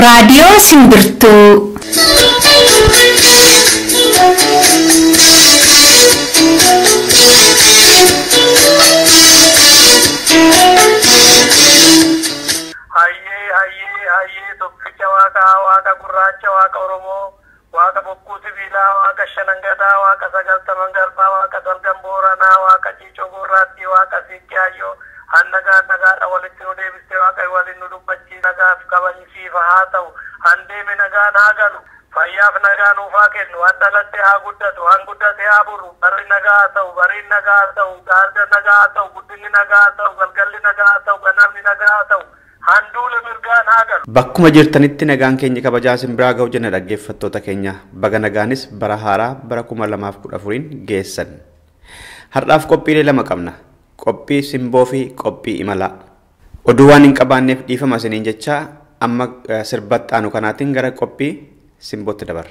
Raadiyoo Simbirtuu. Hayyee hayyee hayyee, tokkicha Waaqaa, Waaqa gurraacha, Waaqa Oromoo, Waaqa bokkuu sibiilaa, Waaqa shanangadaa, Waaqa sagaltaman garbaa, Waaqa salgan booranaa, Waaqa ciicoo gurraattii, Waaqa siiqqee hayyoo hannagaa nagaadha walitti nu deebistee, Waaqa waliin nu dubbachii, nagaaf kabajisiifa haa ta'u, handeeme nagaan haa galu, fayyaaf nagaa nuufaa kennu, han dhalatte haa guddatu, han guddate haa buru, barri nagaa haa ta'u, bariin nagaa haa ta'u, gaarda nagaa haa ta'u, guddinni nagaa haa ta'u, galgalli nagaa haa ta'u, ganamni nagaa haa ta'u, handuula mirgaan haa galu. Bakkuma jirtanitti nagaan keenya kabajaa simbiraa ga'u jenna. Dhaggeeffattoota keenya, baga nagaanis bara haaraa bara 2014 geessan. Har'aaf qophiilee lama qabna. Qophii simboo fi qophii imalaa. Oduu waan hin qabaanneef dhiifama isiniin jechaa, amma sirbatti aanu kanaatiin gara qophii simbootti dabarra.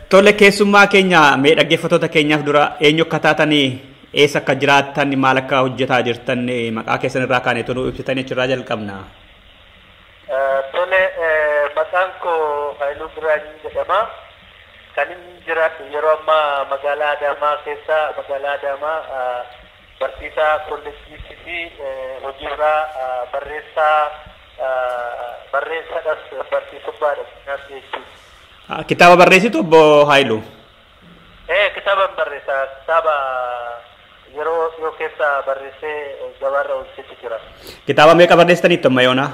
Tole, keessummaa keenya, mee dhaggeeffattoota keenyaaf dura eenyu akka taatanii, eessa akka jiraattan, maal akka hojjetaa jirtan maqaa keessan irraa kaanee toluu ibsitanii achirraa jalqabna. Tole, maqaan koo Haayiluu Biraanii jedhama. Kan inni jiraadhu yeroo ammaa magaalaa Adaamaa keessa, magaalaa Adaamaa, barsiisaa kolleejjii fi hojii biraa barreessaa, barreessadhas barsiisummaadha jechuudha. Kitaaba barreessitu, obbo Haayiluu? Kitaaba barreessaa, kitaaba yeroo dhiyoo keessa barreessee gabaarra oolchetu jira. Kitaaba meeqa barreessitaniittu amma yoonaa?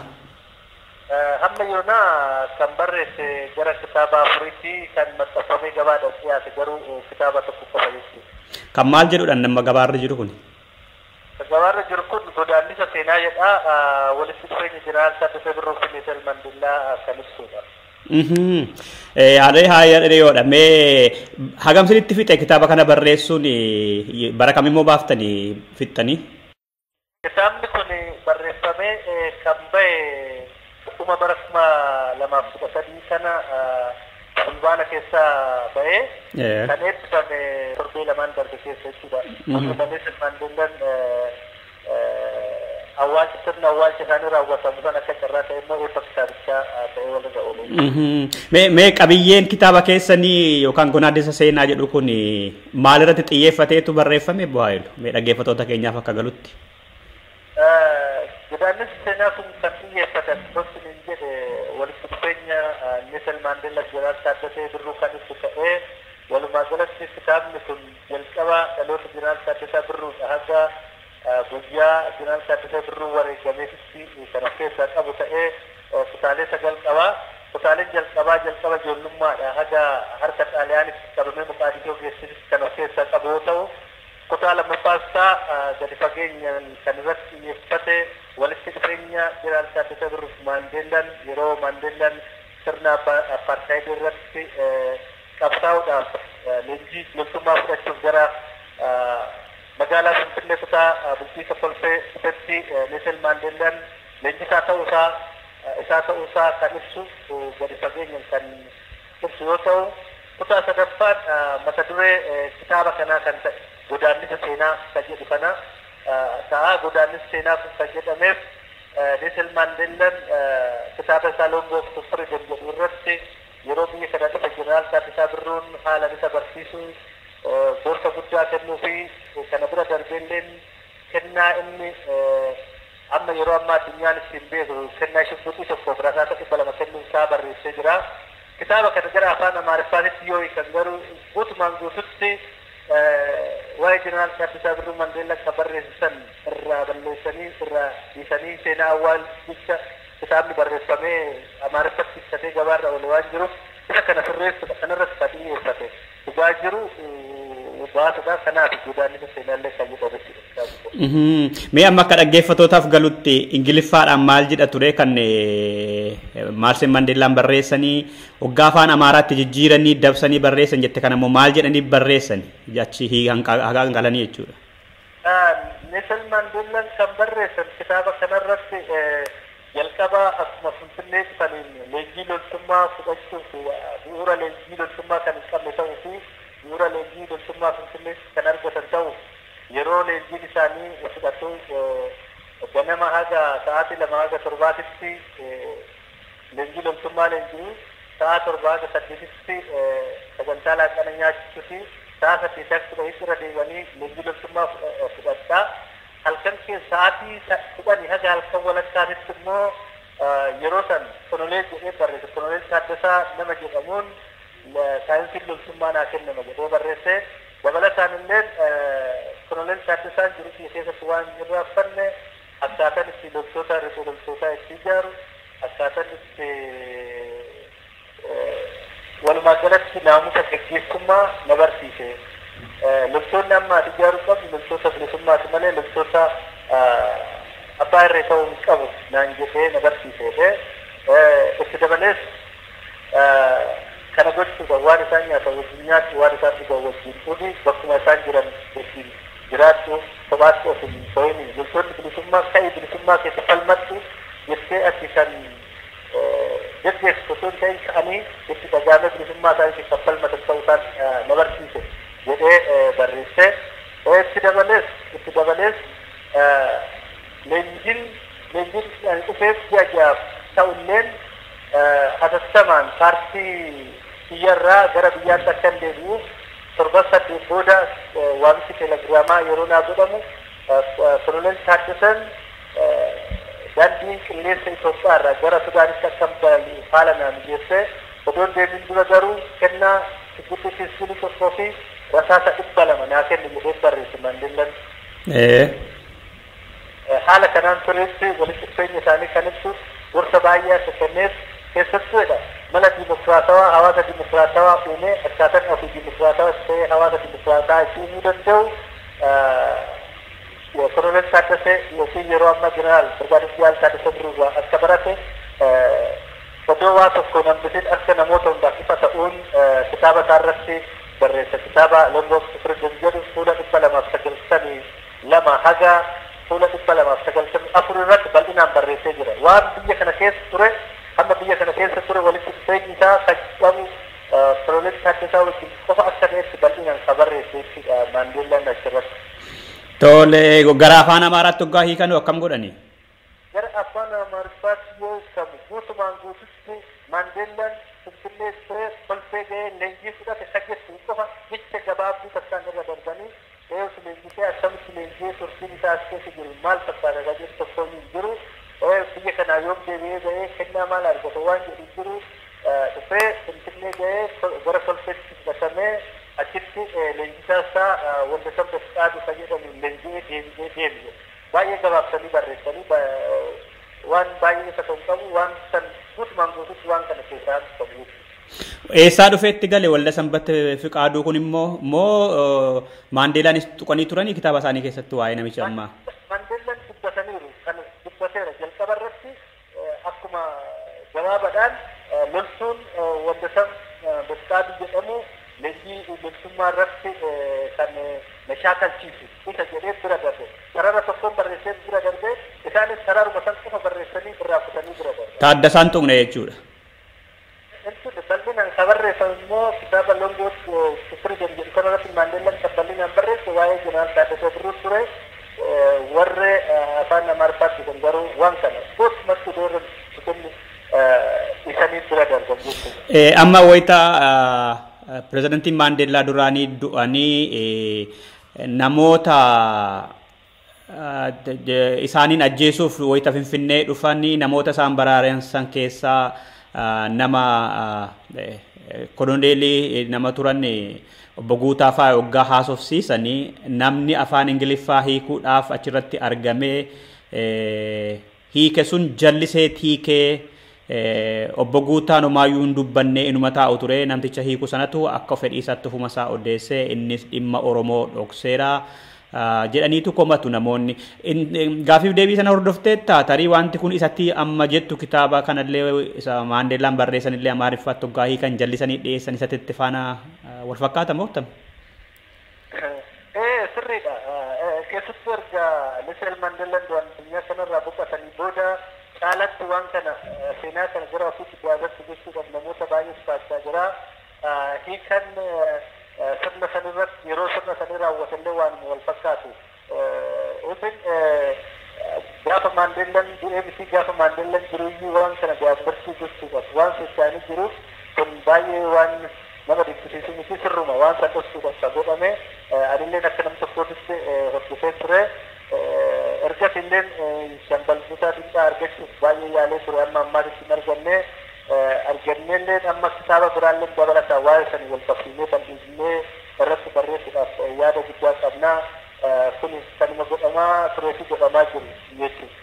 Hamma yoonaa kan barreesse gara kitaaba afuriitti kan maxxanfamee gabaadhaaf dhiyaate garuu kitaaba tokko qofa jechuudha. Kan maal jedhudha nama gabaarra jiru kun? Gabaarra jiru kun godaannisa seenaa jedha. Walitti dhufeenya Jeneraal Taaddasee Birruu fi Neelsan Maandeellaa kan ibsudha. Haadha haaya dhiyoodha. Mee hagam sinitti fixe kitaaba kana barreessuun bara kam immoo baaftanii fixxanii? Kitaabni kun barreeffamee kan bahe dhuma bara 2013 kana fulbaana keessa bahee kan eebbifame torbee lamaan darbe keessa jechuudha. Akkuma Neelsan Maandeellaan awwaalcha sirna awwaalcha isaanii raawwatamu sana akka carraa ta'e immoo eebba kitaabichaa ta'ee walirra oolu. Mee qabiyyeen kitaaba keessanii yookaan godaannisa seenaa jedhu kun maalirratti xiyyeeffateetu barreeffame bu'aa mee dhaggeeffattoota keenyaaf akka galutti? Godaannisi seenaa kun kan xiyyeeffatan gosti hin jedhe walitti dhufeenya Neelsan Maandeellaa Jeneraal Taaddasee Birruu kan ibsu ta'ee walumaa galatti kitaabni kun jalqaba dhaloota Jeneraal Taaddasaa Birruudha haga guyyaa Jeneraal Taaddasee Birruu wareegameefitti kan of keessaa qabu ta'ee kutaalee 9 qaba. Kutaaleen jalqabaa jalqaba ijoollummaadha haga harka Xaaliyaanitti qabamee Moqaadishoo geessitti kan of keessaa qabu yoo ta'u kutaa lammaffaasaa gadi fageenyaan kan irratti xiyyeeffate walitti dhufeenya Jeneraal Taaddasee Birruu fi Maandeellaan yeroo Maandeellaan sirna apartaayidii irratti qabsaa'uudhaaf leenjii loltummaa fudhachuuf gara magaalaa Finfinnee kutaa bulchiinsa Kolfee dhufetti Neelsan Maandeellaan leenjisaa ta'uusaa isaa ta'uusaa kan ibsu gadi fageenyaan kan ibsu yoo ta'u kutaa sadaffaan mata duree kitaaba kanaa kan ta'e godaannisa seenaa kan jedhu kana ta'a. Godaannisa seenaa kun kan jedhameef Neelsan Maandeellaan kitaaba isaa Long Walk to Freedom jedhu irratti yeroo biyya kana dhufe Jeneraal Taaddasaa Birruun haala isa barsiisuu gorsa guddaa kennuu fi kana bira darbeelleen kennaa inni amma yeroo ammaa addunyaan ittiin beeku kennaa shibbuxii tokkoof rasaasa 200 kennuu isaa barreessee jira. Kitaaba kana gara afaan Amaariffaatti yoo hiikan garuu guutumaan guututti waa'ee Jeneraal Taaddasaa Birruu Maandeellaa kan barreessan irraa balleessanii irraa dhiisanii seenaa awwaalcha kitaabni barreeffamee Amaariffatti ibsatee gabaarra oole waan jiruuf isa kana sirreessuudha kanarratti kan xiyyeeffate dhugaa jiru baasudha. Kanaaf godaannisa seenaallee kan jedhamu jechuudha. Mee amma akka dhaggeeffattootaaf galutti Ingiliffaadhaan maal jedha ture kan Neelsan Maandeellaan barreessanii waggaa afaan Amaaraatti jijjiiranii dabsanii barreessan jette kana immoo maal jedhanii barreessan achi hanqalanii jechuudha. Neelsan Maandeellaan kan barreessan kitaaba kanarratti jalqaba akkuma Finfinnee dhufaniin leenjii loltummaa fudhachuuf bu'uura leenjii loltummaa kan hin qabne ta'uu fi bu'uura leenjii loltummaa Finfinnee kan argatan ta'u yeroo leenjiin isaanii fudhatu ganama haga sa'aatii 2 haga 7tti leenjii loltummaa leenji'u sa'a 7 haga 8tti sagantaa laaqana nyaachuuti sa'a 8 haga 10 irra deebi'anii leenjii loltummaa fudhachaa halkan keessa sa'aatii 10 haga halkan walakkaatitti immoo yeroo san konoleel jedhee barreesse. Konoleel Taaddasaa nama jedhamuun saayinsiin loltummaa naa kennama jedhee barreesse. Dabalataan illee konoleel Taaddasaan jiru biyya keessatti waan hin irraanfanne akkaataan itti loltoota riphee loltootaa itti ijaaru akkaataan itti walumaa galatti naamusa gaggeessummaa na barsiise. Loltoonni amma ati ijaaruu qabdu loltoota bilisummaati malee loltoota abbaa irree ta'uu hin qabu naan jedhee na barsiise. Itti dabalees kana gochuudhaan waan isaan nyaatan wajjin nyaadhu waan isaan dhugan wajjin dhugi bakkuma isaan jiran wajjin jiraadhu kophaatti of hin ta'in loltoonni bilisummaa ka'ii bilisummaa keessa falmadhu jettee ati kan geggeessitu osoo hin ta'in ka'anii itti dhagaamee bilisummaa isaanii keessa falmatan ta'uu isaan na barsiise jedhee barreesse. Itti dabalees leenjiin dhufeef ji'a ja'aaf ta'ulleen hatattamaan paartii biyyarraa gara biyyaatti akka hin deebi'uuf torba 8 booda waamichi teelegiraamaa yeroo naa godhamu Koloneel Taaddasaan daandiin qilleensa Itoophiyaa irraa gara Sudaanitti akka hin balali'u haala naa mijeesse. Odoon deebiin dura garuu kennaa shibbuxii pistoolii 1 fi rasaasa 200 naa kennu jedhee barreesse Maandeellaan. Haala kanaan turetti walitti dhufeenya isaanii kan ibsu Gorsa baay'ee akka kenneef keessattuudha. Mala dimokiraatawaa hawaasa dimokiraatawaa uumee akkaataan ofii dimokiraatawaa ta'ee hawaasa dimokiraatawaa itti uumuu danda'u Koloneel Taaddasee yookiin yeroo ammaa Jeneraal Birgaadar Jeneraal Taaddasee Birruu akka barate odoo waa tokko nambisin akka namoota hundaaf ifa ta'uun kitaaba isaa irratti barreessa. Kitaaba Long Walk to Freedom jedhu fuula 292 haga fuula 294 irratti bal'inaan barreessee jira. Waan biyya kana keessa ture hamma biyya kana keessa ture walitti dhufeenyi isaa kan qabu Koloneel Taaddasaa wajjin qofa akka ta'etti bal'inaan kan barreesse jechuudha Maandeellaan achirratti. Tole gara afaan Amaaraatti hoggaa hiikanu akkam godhani? Gara afaan Amaariffaatti yoo hiikamu guutumaan guututti Maandeellaan Finfinnee ture kolfee ga'ee leenjii fudhate dhageessu qofa jecha gabaabduu takkaan irra darbanii eeyyuutu leenjisee akkamitti leenjii turtiin isaa as keessa jiru maal fakkaata kan jedhu tokko hin jiru. Biyya kanaa yoom deebi'ee ga'ee kennaa maal argata waan jedhu hin jiru. Dhufee Finfinnee ga'ee gara kolfeetti fudhatamee achitti leenjisaa isaa Wandasam Befqaadu kan jedhamu leenji'ee deebi'ee deebi'e. Baay'ee gabaabsanii barreessanii waan baay'ee isa kan qabu waan san guutumaan guututti waan kana keessaa qabu. Eessaa dhufeetti gale Waldasam Fiqaaduu kun immoo moo Maandeelaanis tuqanii turanii kitaaba isaanii keessatti waa'ee namicha ammaa? Maandeellaan dubbataniiru kan dubbateera jalqaba irratti akkuma gabaabaadhaan loltuun Wandasam Befqaaduu jedhamu leenjii loltummaa irratti kan na shaakalchiisu isa jedhee bira darbe. Sarara tokkoon barreessee bira darbe isaanis sararuma san qofa barreessanii irraa kutanii bira darbe. Taaddasaan tuqne jechuudha. Jechuudha bal'inaan kan barreeffame immoo kitaaba Long Walk to Freedom jedhu kanarratti Maandeellaan kan bal'inaan barreesse waa'ee Jeneraal Taaddasee Birruu ture. Warri afaan Amaariffaatti kan garuu waan kana guutumatti doorra tuqni isanii bira darban jechuudha. Amma wayitaa Pireezidantiin Maandeellaa duraanii du'anii namoota isaaniin ajjeesuuf wayita Finfinnee dhufanii namoota isaan baraaran keessaa nama koloneelii nama turan obbo Guutaa fa'aa hoggaa haasofsiisanii namni afaan Ingiliffaa hiikuudhaaf achirratti argamee hiike sun jallisee hiikee obbo Guutaan homaayyuu hin dubbanne inuma taa'u ture namticha hiiku sanatu akka fedhii isaatti ofuma isaa odeessee innis dhimma Oromoo dhokseera jedhaniitu komatu namoonni. Gaafiif deebii sana hordofteetta tarii wanti kun isatti amma jettu kitaaba kanallee isa Maandeellaan barreessanillee Amaariffaatti hoggaa hiikan jallisanii dhiyeessan isatti itti faana wal fakkaata moo akkam? Sirriidha. Keessattuu erga Nelson Maandeellaan du'an addunyaa kanarraa boqotanii booda caalatti waan kana seenaa kana gara ofiitti dabarsu jechuudhaaf namoota baay'ee taasisaa jira. Hiikan sirna sanirratti yeroo sirna sanii raawwatallee waan wal fakkaatu. Ifin gaafa Maandeellaan du'ee miti gaafa Maandeellaan jiruyyuu waan kana dabarsuu jechuudhaaf waan socho'anii jiruuf kun baay'ee waan nama dinqisiisu miti sirruma waan san dhoksuudhaaf kan godhame anilleen akka nam tokkootitti hordofee ture. Ergas illeen Shambal Guutaa Dinqaa argachuuf baay'ee yaalee ture amma ammaatitti hin arganne argannelleen amma kitaaba biraallee dabalataa waa'ee sanii wal qabsiisnee bal'isnee irratti barreessuudhaaf yaada guddaa qabna. Kunis kanuma godhamaa turee fi godhamaa jiru jechuudha.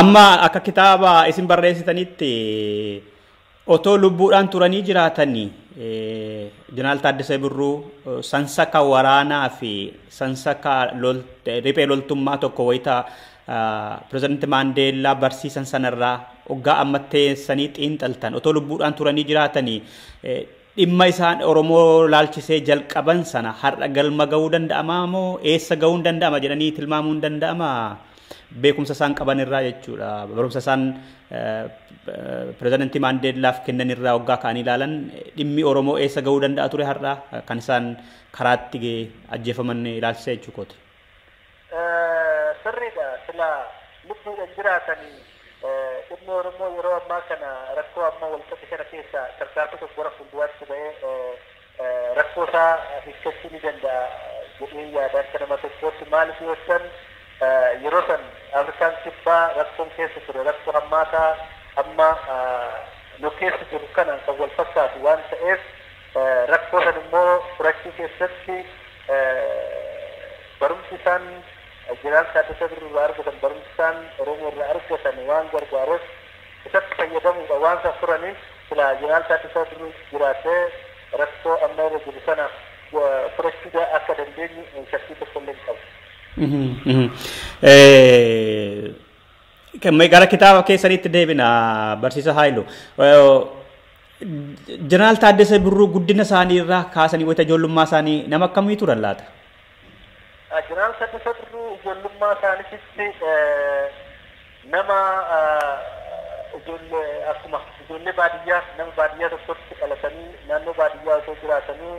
Amma akka kitaaba isin barreessitanitti otoo lubbuudhaan turanii jiraatanii Jeneraal Taaddasee Birruu sansaka waraanaa fi sansaka riphee loltummaa tokko wayita Pireezidanti Maandeellaa barsiisan sanarraa hoggaa amma teessanii xiinxaltan otoo lubbuudhaan turanii jiraatanii dhimma isaan Oromoo laalchisee jalqaban sana har'a galma ga'uu danda'amaa moo eessa ga'uun danda'ama jedhanii tilmaamuun danda'amaa? Beekumsa isaan qaban irraa jechuudha. Barumsa isaan Pireezidantii Maandeellaaf kennan irraa hoggaa ka'anii ilaalan dhimmi Oromoo eessa ga'uu danda'a ture har'a kan isaan karaatti ajjeefaman ilaalchisee jechuudha. Sirriidha. Sila lubbuudhaan jiraatanii dhimmi Oromoo yeroo ammaa kana rakkoo amma walxaxe kana keessa tarkaanfii tokko gara fuulduraatti ba'ee rakkoo isaa hiikkachuu ni danda'a jedhee yaada akka nama tokkootti maaliif yoo ta'an yeroo san Afrikaan kibbaa rakkoon keessa ture rakkoo hammaataa amma nu keessa jiru kanaan kan wal fakkaatu waan ta'eef rakkoo san immoo furachuu keessatti barumsi isaan Jeneraal Taaddasee Birruu irraa argatan barumsi isaan Oromoo irraa argatan waan gargaaruuf Isatti fayyadamuudha waan san furaniif silaa Jeneraal Taaddasaa Birruu jiraatee rakkoo amma irra jiru sana furachuu akka dandeenyu shakkii tokko illee hin qabu. Gara kitaaba keessanitti deebina Barsiisa Haayiluu. Jeneraal Taaddasaa Birruu guddina isaanii irraa kaasanii wayita ijoollummaa isaanii nama akkamii turan laata? Jeneraal Taaddasaa Birruu ijoollummaa isaaniitti nama ijoollee akkuma ijoollee baadiyyaa nama baadiyyaa tokkotti dhalatanii naannoo baadiyyaa osoo jiraatanii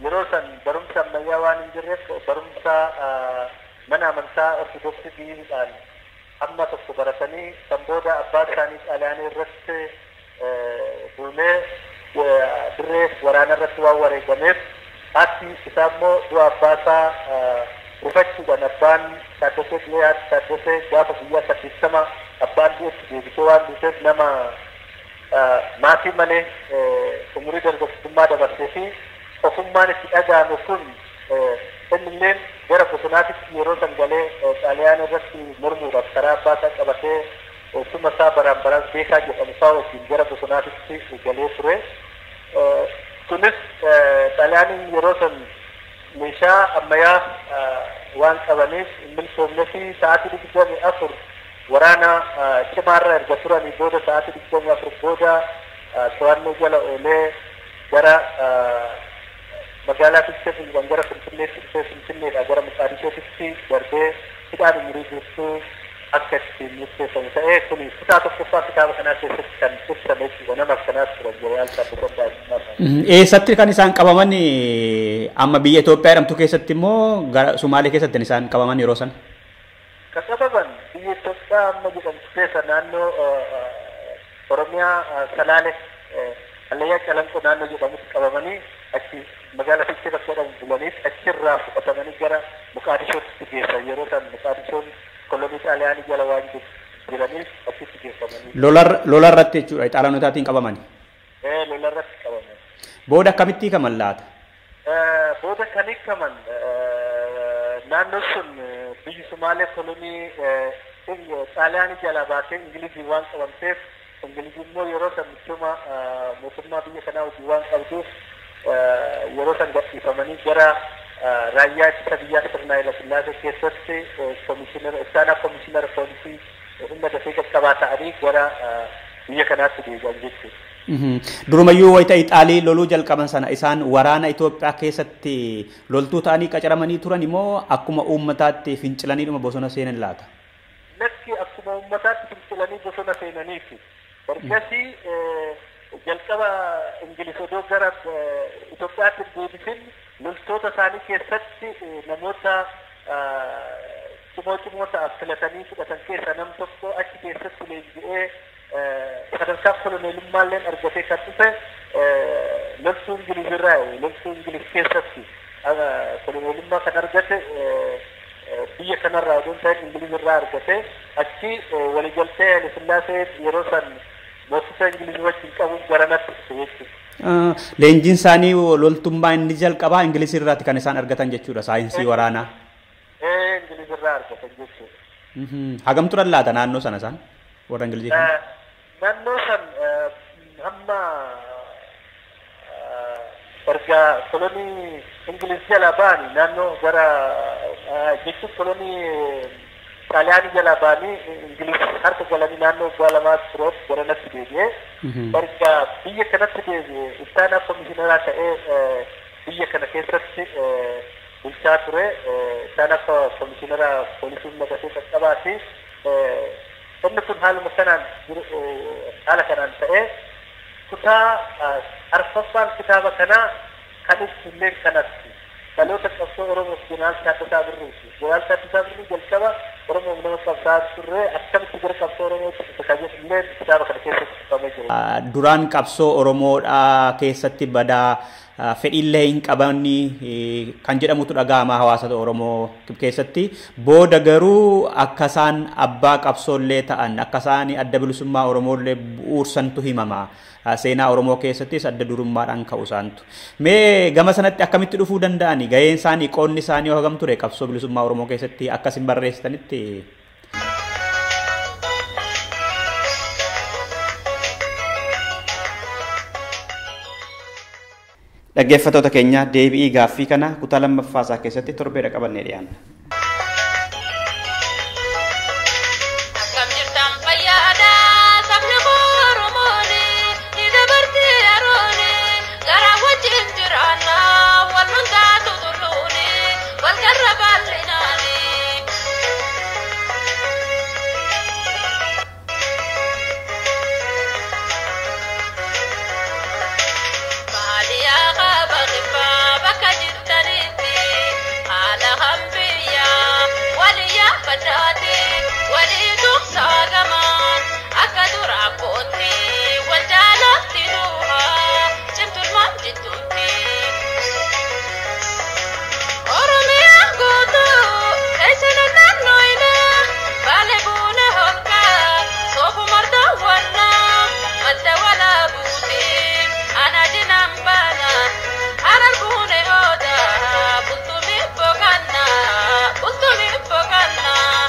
yeroo san barumsa ammayyaa waan hin jirreef barumsa mana amantaa Ortodoksii biyyiidhaan amma tokko baratanii kan booda abbaa isaanii Xaaliyaanii irratti duulee dirree waraana irratti waan wareegameef haati isaa immoo du'a abbaa isaa rufachuudhaan abbaan Taaddasee du'ee haati Taaddasee gaafa guyyaa 80 abbaan du'etti deebisee waan duuteef nama maatii malee umurii dargaggummaa dabarsee fi ofummaan itti dhaga'ame kun innilleen gara bosonaatitti yeroo san galee Xaaliyaan irratti mormuudhaaf karaa abbaa isaa qabatee suma isaa baraan baraan beekaa jedhamu isaa wajjin gara bosonaatitti galee ture. Kunis Xaaliyaaniin yeroo san meeshaa ammayyaa waan qabaniif hin milkoomne fi sa'aatii 24 waraana cimaarra erga turanii booda sa'aatii 24 booda to'annoo jala oolee gara magaalaa Finfinnee gara Finfinneetti dhufee Finfinneedhaa gara Moqaadishootti darbee hidhaan umurii guutuu akka ittiin murteeffamu ta'ee kun kutaa tokkoffaa kitaaba kanaa keessatti kan ibsame jechuudha. Nama akkanaas turan Jeneraal Taaddasaa Daa'immaa. Eessatti kan isaan qabaman amma biyya Itoophiyaa jedhamtu keessatti immoo gara Sumaalee keessatti isaan qabaman yeroo sana? Kan qabaman biyya Itoophiyaa amma jedhamtu keessa naannoo Oromiyaa Salaale Allayyaa Calanqoo naannoo jedhamutti qabamanii achi magaalaa Fiichee bakka jedhamu bulaniif achirraa fudhatamanii gara Moqaadishootti geessan. Yeroo san Moqaadishoon kolonii Xaaliyaanii jala waan jiraniif achitti geeffamanii. Lola irratti jechuudha Xaaliyaanotaatiin qabamani. Lola irratti qabaman. Booda akkamitti hiikaman laata? Booda kan hiikaman naannoo sun biyyi Sumaalee kolonii Xaaliyaanii jalaa baatee Ingilizii waan qabamteef Ingilizii immoo yeroo san michooma mootummaa biyya kanaa wajjin waan qabduuf yeroo san gadhiifamanii gara raayyaa ittisa biyyaa sirna Hayilasillaasee keessatti ittaanaa komishinara poolisii humna dafee qaqqabaa ta'anii gara biyya kanaatti deebi'an jechuudha. Durumayyuu wayita Ixaalii loluu jalqaban sana isaan waraana Itoophiyaa keessatti loltuu ta'anii qacaramanii turan immoo akkuma uummataatti fincilaniidhuma bosona seenan laata? Lakki akkuma uummataatti fincilanii bosona seenaniifi. Ergasii jalqaba Ingiliz odoo gara Itoophiyaatti deebisin loltoota isaanii keessatti namoota cimoo cimoo ta'an filatanii fudhatan keessa nam tokko achi keessatti leenji'ee sadarkaa koloneelummaallee argatee kan dhufe loltuu Ingiliz irraa loltuu Ingiliz keessatti koloneelummaa kan argate biyya kanarraa odoo hin ta'in Ingiliz irraa argate achi waliigaltee Hayilasillaasee yeroo san mooticha Ingiliz wajjin qabu garanatti dhufe jechuudha. Leenjiin isaanii loltummaa inni jalqabaa Ingiliz irraati kan isaan argatan jechuudha saayinsii waraanaa. Ingiliz irraa argatan jechuudha. Hagam turan laata naannoo sana isaan warra Ingilizii kana? Naannoo san hamma erga kolonii Ingiliz jala ba'anii naannoo gara jechuun kolonii Xaaliyaanii jala ba'anii Ingiliz harka galanii naannoo waggaa lamaa tureef gara natti deebi'ee erga biyya kanatti deebi'ee ittaanaa komishineraa ta'ee biyya kana keessatti bulchaa ture ittaanaa komishineraa poolisii humna dafee qaqqabaati. Inni kun haaluma kanaan haala kanaan ta'ee kutaa arfaffaan kitaaba kanaa kan ibsu illee kanatti dhaloota qabsoo Oromoof Jeneraal Taaddasaa Birruuti. Jeneraal Taaddasaa Birruu jalqaba Oromoof nama qabsaa'aa turre akkamitti gara qabsoo Oromootti dhufe kan jedhu illee kitaaba kana keessatti ibsamee jira. Duraan qabsoo Oromoodhaa keessatti badaa fedhiillee hin qabanni kan jedhamutu dhaga'ama hawaasa Oromoo keessatti. Booda garuu akka isaan abbaa qabsoollee ta'an akka isaan adda bilisummaa Oromoollee bu'uursantu himama. Seenaa Oromoo keessattis adda durummaadhaan ka'u isaantu. Mee gama sanatti akkamitti dhufuu danda'ani? Gaheen isaanii qoonni isaanii hagam ture qabsoo bilisummaa Oromoo keessatti akkasin barreessitanitti? Dhaggeeffattoota keenya deebi'ii gaaffii kana kutaa lammaffaa isaa keessatti torbeedha qabannee dhiyaanna. Akkam jirtan fayyaadhaa sabni Oromooni ni dabarti yerooni garaa wajjin jiraannaa wal hundaatu tulluuni wal garra bal'inaani. Baadiyyaa qaba kibbaa bakka jirtanitti haala hambiyyaa walii yaabbataati walii tumsaa gamaan akka dura abbootti wal jaalatti nuuhaa cimtulmaan jidduutti. Oromiyaan guutuu keessa naannoina baale buune holqaa soofu marda wannaa madda walaabuuti ana jinaan baana harar buune ooda bultumii boqannaa bultumii boqannaa.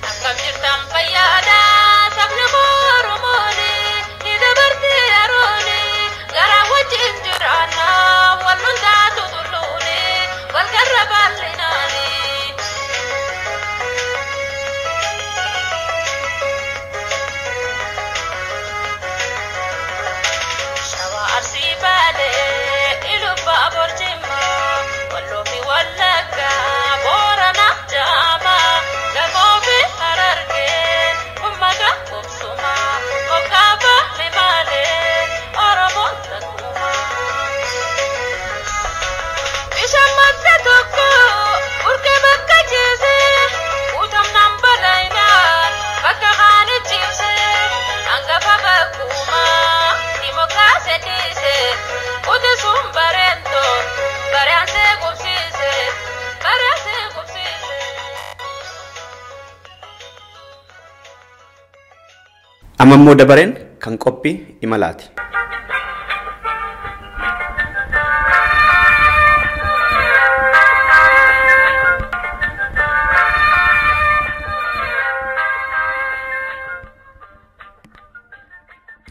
Akkam jirtan fayyaadhaa sabni Oromooni ni dabarti yerooni garaa wajjin jiraannaa wal hundaatu tulluuni wal garra bal'inaani. Shawa Arsii Baalee Iluu Abbaa Walloo fi Wallaggaa Booranaa Jaamaa Gamoo fi Harargee Uummata Qubsumaa Moggaaba Mimaalee Oromoon Takkumaa. Bishaan madda tokko urgee bakka ciise utumnaan balaayinaan bakka haani ciise hangafa bakkumaa dimookiraasii dhiise uti sun bareento baraansee qubsiise baraansee qubsiise. Amma immoo dabareen kan qophii imalaati.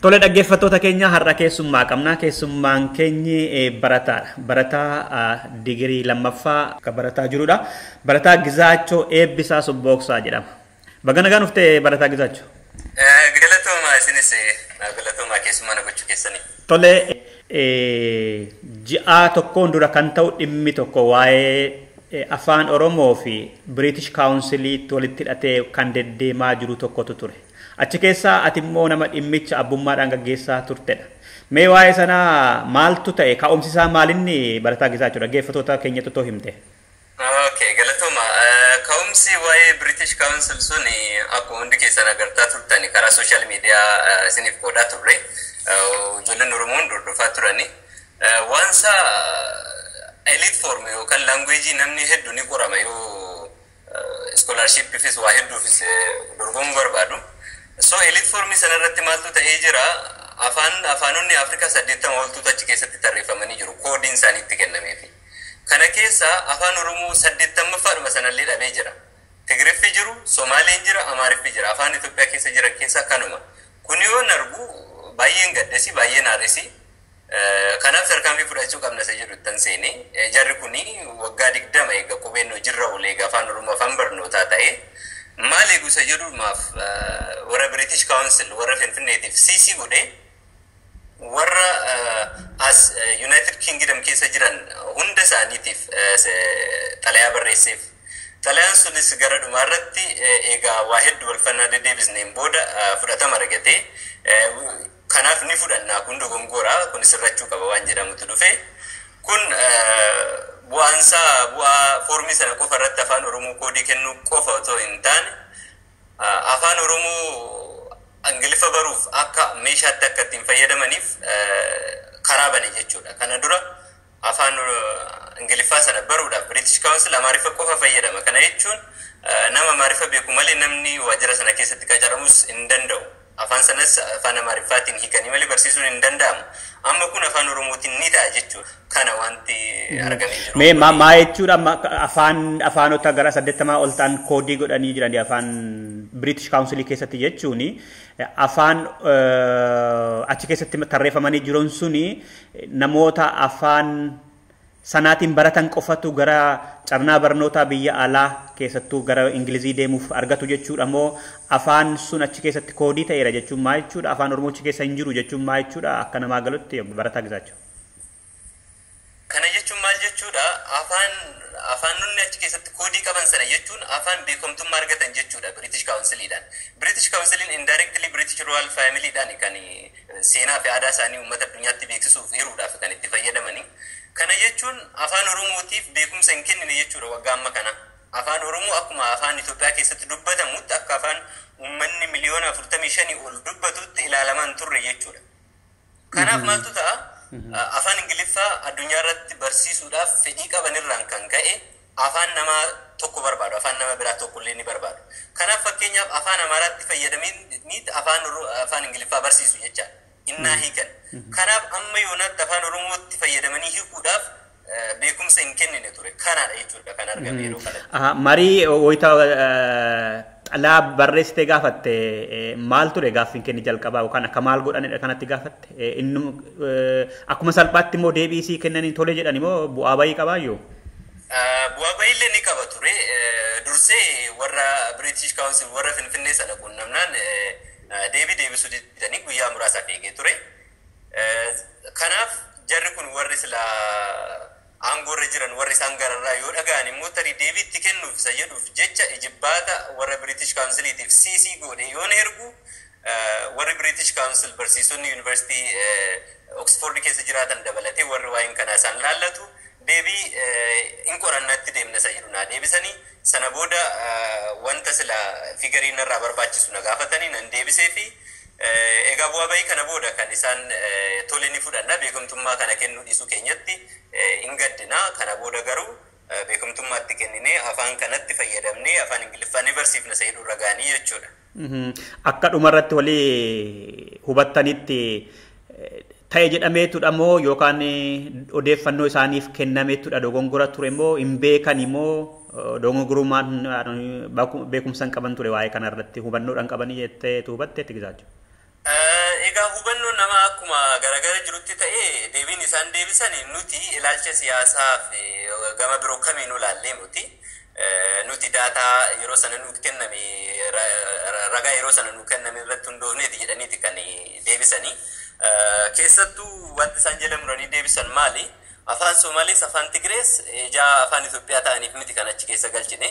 Tole dhaggeeffattoota keenya har'a keessummaa qabna. Keessummaan keenyi barataadha. Barataa digirii lammaffaa akka barataa jirudha. Barataa Gizaachoo Eebbisaa Sobbooksaa jedhama. Baga nagaan dhuftee barataa Gizaachoo. Galatoomaa isinis galatoomaa keessummaa na gochuu keessanii. Tole ji'a tokkoon dura kan ta'u dhimmi tokko waa'ee afaan Oromoo fi British Counciliitti walitti hidhatee kan deddeemaa jiru tokkotu ture. Achi keessaa ati immoo nama dhimmicha abbummaadhaan gaggeessaa turtedha. Mee waa'ee sanaa maaltu ta'e? Ka'umsi isaa maalinni barataa Gizaachoo dhaggeeffattoota keenyatti otoo himte? Okay, galatooma. Ka'umsi waa'ee British Council sun akkuma hundi keessan agartaa turtani karaa social media isiniif qoodaa turre. Ijoolleen Oromoon hordofaa turani. Waansa elite form yookaan language namni hedduu ni qorama yoo scholarshipifis waa hedduufis dorgomuu barbaadu. So elite form sanarratti maaltu ta'ee jira? Afaan afaanonni Afrikaa 80 oltuutu achi keessatti tarreeffamanii jiru. Koodiin isaanii itti kennameefi. Kana keessa afaan Oromoo 80ffaadhuma sanallee dhabee jira. Tigriffi jiru, Somaaleen jira, Amaariffi jira. Afaan Itoophiyaa keessa jiran keessaa kanuma. Kun yoo argu baay'een gaddasi, baay'een aarisi. Kanaaf tarkaanfii fudhachuu qabna isa jedhu ittan seene. Jarri kuni waggaa 20 eega qubeen hojiirra oolee eega afaan Oromoo afaan barnootaa ta'e. Maal eegu isa jedhu maaf warra British Council warra Finfinneetiif CC godhee warra as United Kingdom keessa jiran hunda isaaniitiif xalayaa barreesseef. Xalayaan sunis gara dhumaarratti egaa waa hedduu walfannaa deddeebisneen booda fudhatama argatee kanaaf ni fudhannaa kun dogongoraa kun sirrachuu qaba waan jedhamutu dhufe. Kun bu'aansaa bu'aa foormii sana qofa irratti afaan Oromoo koodii kennuu qofa otoo hin taane afaan Oromoo Ingiliffa baruuf akka meeshaatti akka ittiin fayyadamaniif karaa bane jechuudha. Kana dura afaan Ingiliffaa sana baruudhaaf British Council Amaariffa qofa fayyadama. Kana jechuun nama Amaariffa beeku malee namni waajjira sana keessatti qacaramus hin danda'u. Afaan sanas afaan Amaariffaatiin hiikanii malee barsiisuun hin danda'amu. Amma kun afaan Oromootiin ni ta'a jechuudha. Kana wanti argamee jiru. Mee maa jechuudha afaanota gara 80 ol ta'an koodii godhanii jiran afaan British Council keessatti jechuun afaan achi keessatti tarreeffamanii jiran suni namoota afaan sanaatiin baratan qofatu gara carnaa barnootaa biyya alaa keessattuu gara Ingilizii deemuuf argatu jechuudha moo afaan sun achi keessatti koodii ta'eera jechuun maa jechuudha afaan Oromoo achi keessa hin jiru jechuun maa jechuudha akka namaa galutti barataa Gizaachoo. Kana jechuun maal jechuudha afaanonni achi keessatti koodii qaban sana jechuun afaan beekamtummaa argatan jechuudha British Counciliidhaan. British Counciliin indirectly British Royal Familyidhaan kan seenaa fi aadaa isaanii uummata addunyaatti beeksisuuf hiruudhaaf kan itti fayyadamani. Kana jechuun afaan Oromootiif beekumsa hin kennine jechuudha waggaa amma kana. Afaan Oromoo akkuma afaan Itoophiyaa keessatti dubbatamutti akka afaan uummanni miliyoona 45 ol dubbatutti ilaalamaa hin turre jechuudha. Kanaaf maaltu ta'a? Afaan Ingiliffaa addunyaa irratti barsiisuudhaaf fedhii qaban irraan kan ka'e afaan nama tokko barbaadu, afaan nama biraa tokko illee ni barbaadu. Kanaaf fakkeenyaaf afaan Amaaraatti fayyadamanii afaan Ingiliffaa barsiisu jechaadha. Innaa hiikan. Kanaaf amma yoonaatti afaan Oromootti fayyadamanii hiikuudhaaf beekumsa hin kennine ture. Kanaadha jechuudha kan argame yeroo kanatti. Marii wayita xalaa barreessitee gaafatte maal ture gaaffiin kenni jalqabaa yookaan akka maal godhanidha kanatti gaafatte inni akkuma salphaatti immoo deebii isii kennanii tole jedhan immoo bu'aa bayii qabaayyuu? Bu'aa bayiillee ni qaba ture. Dursee warra British Council warra Finfinnee sana quunnamnaan deebii deebisuu didanii guyyaa muraasaaf eegee ture. Kanaaf jarri kun warri silaa aangoorra jiran warri isaan gararraa yoo dhaga'an immoo tarii deebii itti kennuuf isa jedhuuf jecha ijibbaata warra British Counciliitiif CC godhe yoon ergu warri British Council barsiisonni Yuunivarsiitii Oxford keessa jiraatan dabalatee warri waa'een kanaa isaan laallatu deebii hin qorannatti deemna isa jedhu naa deebisanii sana booda wanta sila figariin irraa barbaachisu na gaafatanii nan deebisee fi egaa bu'aa bayii kana booda kan isaan tole ni fudhanna beekamtummaa kana kennuu dhiisuu keenyatti hin gaddina kana booda garuu beekamtummaatti kenninee afaan kanatti fayyadamnee afaan Ingiliffaa ni barsiifna isa jedhu irra ga'anii jechuudha. Akka dhumarratti walii hubattanitti ta'e jedhameetudha moo yookaan odeeffannoo isaaniif kennameetudha dogongora ture moo hin beekan immoo dogongorummaan beekumsa hin qaban ture waa'ee kanarratti hubannoodhaan qabanii jettee hubatte Gizaachoo. Egaa hubannoon nama akkuma garagara jirutti ta'ee deebiin isaan deebisan nuti ilaalcha siyaasaa fi gama biroo kamiinuu ilaallee nuti. Nuti daataa yeroo sana nuuf kenname ragaa yeroo sana nuuf kenname irratti hundoofneeti jedhaniiti kan deebisanii. Keessattuu wanti isaan jala muranii deebisan maali? Afaan Somaalees afaan Tigirees ijaa afaan Itoophiyaa ta'aniif miti kan achi keessa galchine.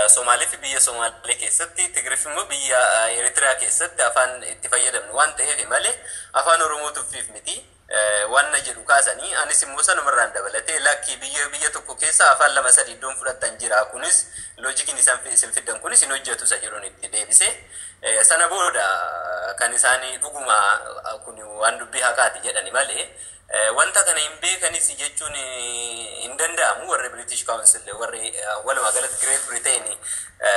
Somaaleef biyya Somaalee keessatti, Tigiriif immoo biyya Eritiriyaa keessatti afaan itti fayyadamnu waan ta'eef malee afaan Oromoo tuffiif miti. Wanna jedhu kaasanii anis immoo sanumarraan dabalatee lakkii biyya tokko keessa afaan 2 3 iddoon fudhatan jira kunis loojikiin isaan isin fiddan kunis hin hojjetu isa jedhuun itti deebise. Sana booda kan isaanii dhuguma kun waan dubbii haqaati jedhani malee wanta kana hin beekanis jechuun hin danda'amu warri British Council warri walumaa galatti Great Britain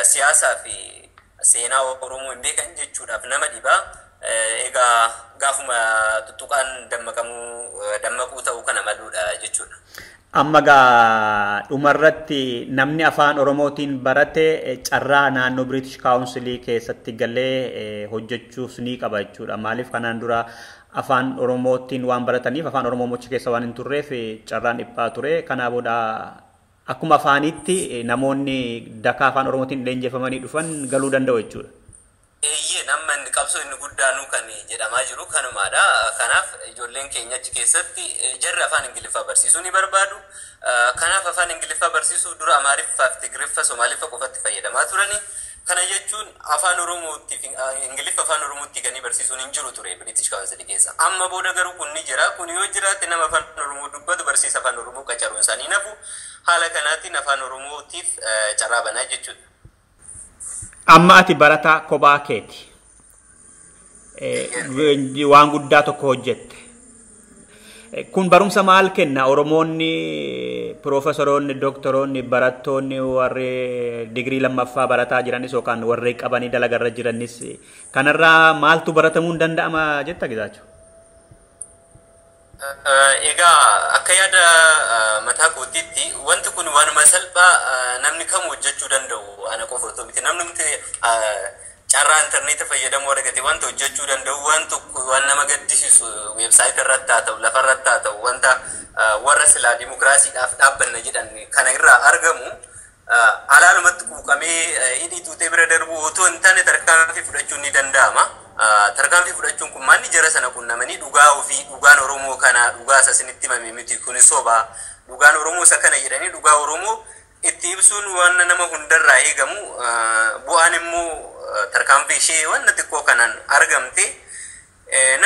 siyaasaa fi seenaa Oromoo hin beekan jechuudhaaf nama dhibaa. Egaa gaafuma tuttuqaan dammaquu ta'uu kana maluudha jechuudha. Amma gaa dhumarratti namni afaan Oromootiin barate carraa naannoo British Council keessatti galee hojjechuus ni qaba jechuudha. Maaliif kanaan dura afaan Oromootiin waan barataniif afaan Oromoo mochi keessa waan hin turreef carraan dhiphaa ture. Kanaa booda akkuma afaanitti namoonni dakaa afaan Oromootiin leenjifamanii dhufan galuu danda'u jechuudha. Eeyyee namni inni qabsoo inni guddaanuu kan jedhamaa jiru kanumaadha. Kanaaf ijoolleen keenya achi keessatti jarri afaan Ingiliffaa barsiisuu ni barbaadu. Kanaaf afaan Ingiliffaa barsiisuu dura Amaariffaa fi Tigiriffa Somaaliffa qofatti fayyadamaa turani. Kana jechuun afaan Oromootti Ingiliffa afaan Oromootti ganii barsiisuun hin jiru ture British Council keessa. Amma booda garuu kun ni jira. Kun yoo jiraate nama afaan Oromoo dubbatu barsiisa afaan Oromoo qacaruun isaanii nafu haala kanaatiin afaan Oromootiif carraa banaa jechuudha. Amma ati barataa kophaa keeti. Waan guddaa tokko hojjette. Kun barumsa maal kenna? Oromoonni Piroofesaroonni, doktoroonni, barattoonni warri digirii lammaffaa barataa jiranis yookaan warri qabanii dalagarra jiranis kanarraa maaltu baratamuu hin danda'ama jetta Gizaachoo? Egaa akka yaada mataa kootiitti wanti kun waanuma salphaa namni kamuu hojjechuu danda'u ana qofa otoo miti. Namni carraa intarneeta fayyadamuu argate wanta hojjechuu danda'u waan tokko waan nama gaddisiisu weebsaayitii irratti haa ta'u lafa irratti haa ta'u wanta warra silaa dimokiraasiidhaaf dhaabbanna jedhan kana irraa argamu alaalumatti quuqamee hidhii tuutee bira darbu otoo hin taane tarkaanfii fudhachuun ni danda'ama. Tarkaanfii fudhachuun kun maalli jara sana qunnamanii dhugaa ofii dhugaan Oromoo kana dhugaa isa isinitti himame miti kun soba dhugaan Oromoo isa kana jedhanii dhugaa Oromoo itti ibsuun waan nama hundarraa eegamu bu'aan immoo tarkaanfii ishee waan xiqqoo kanaan argamte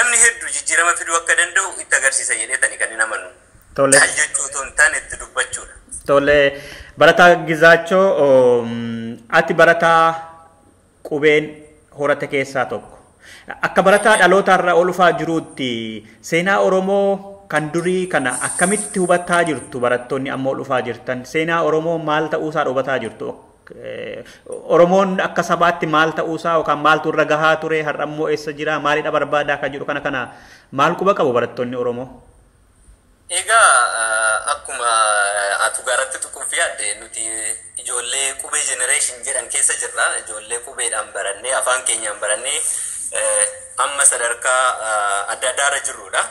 namni hedduu jijjiirama fiduu akka danda'u itti agarsiisa jedheetani kan hin amanu. Caal jechuu otoo hin taane itti dubbachuudha. Tole barataa Gizaachoo ati barataa qubeen horate keessaa tokko. Akka barataa dhalootarraa ol dhufaa jiruutti seenaa Oromoo kan durii kana akkamitti hubataa jirtu barattoonni amma ol dhufaa jirtan seenaa Oromoo maal ta'uusaa hubataa jirtu? Oromoon akka sabaatti maal ta'uusaa yookaan maaltu irra gahaa ture har'a immoo eessa jira maalidha barbaadaa kan jedhu kana kana maal quba qabu barattoonni Oromoo? Egaa akkuma atu gaaratti tuquuf yaadde nuti ijoollee qubee generation jedhan keessa jirra. Ijoollee qubeedhaan barannee afaan keenyaan barannee amma sadarkaa adda addaarra jirrudha.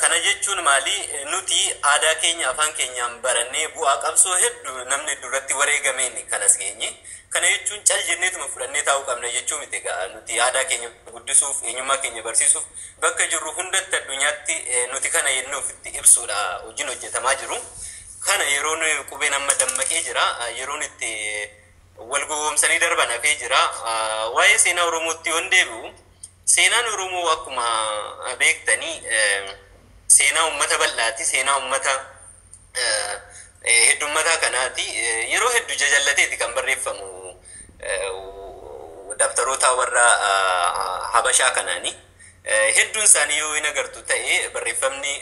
Kana jechuun maali nuti aadaa keenya afaan keenyaan barannee bu'aa qabsoo hedduu namni duratti wareegameen kanas geenye. Kana jechuun cal jenneetuma fudhannee taa'uu qabna jechuu miti egaa nuti aadaa keenya guddisuuf eenyummaa keenya barsiisuuf bakka jirru hundatti addunyaatti nuti kana yennoo ofitti ibsuudha hojiin hojjetamaa jiru. Kana yeroon qubeen amma dammaqee jira yeroon itti wal gowwoomsanii darban hafee jira. Waa'ee seenaa Oromootti yoon deebi'u seenaan Oromoo akkuma beektanii seenaa uummata bal'aati seenaa uummata heddummataa kanaati yeroo hedduu jajallateeti kan barreeffamu dabtaroota warra Habashaa kanaani. Hedduun isaanii yoo hin agartu ta'e barreeffamni